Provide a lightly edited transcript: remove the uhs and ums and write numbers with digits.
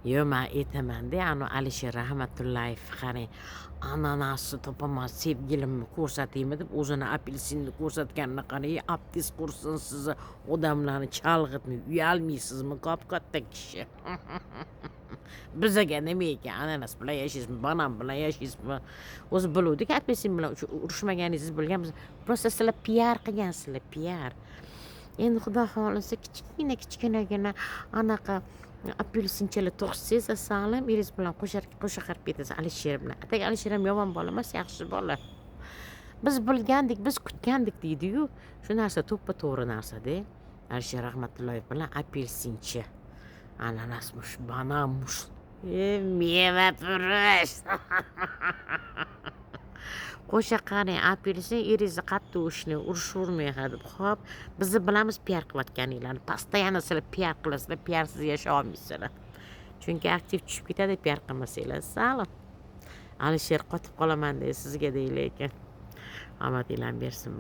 Yo'q, man aytamanda, anavi Alisher Rahmatullayev, qarang, ananasni topaman, sevgilimni ko'rsataymi deb o'zini apelsinni ko'rsatganini qarang. Aptis qursin sizni, odamlarni chalg'itmay, uyalmaysizmi, kop katta kishi? Bizaga nima ekan, ananas bilan yashaysizmi, banan bilan yashaysizmi? O'zi biluvdik, apelsin bilan urushmaganingizni bilganmiz. Просто sizlar piar qilgansizlar, piar. Endi xudo xohlasa, kichkina kichkinagina anaqa apelsinchalar tug'sangiz, asalim, eringiz bilan qo'sha qarab ketasiz Alisher bilan. Atigi Alisher ham yomon bola emas, yaxshi bola. Biz bilgandik, biz kutgandik deydiyu, shu narsa to'ppa to'g'ri narsada. Alisher Rahmatullayev bilan apelsinchi, ananasmish, bananmish, mevafurush qo'sha. Qarang, apelsin, eringizni qattiq ushlang, urushavermang ha deb. Ho'p, bizni bilamiz piar qilayotganinglarni. Постоянно sizlar piar qilasizlar, piarsiz yashay olmaysizlar, chunki aktiv tushib ketadi piar qilmasanglar. Salom, Alisher, qotib qolaman deydi sizga, deydi, lekin omadinglarni bersin.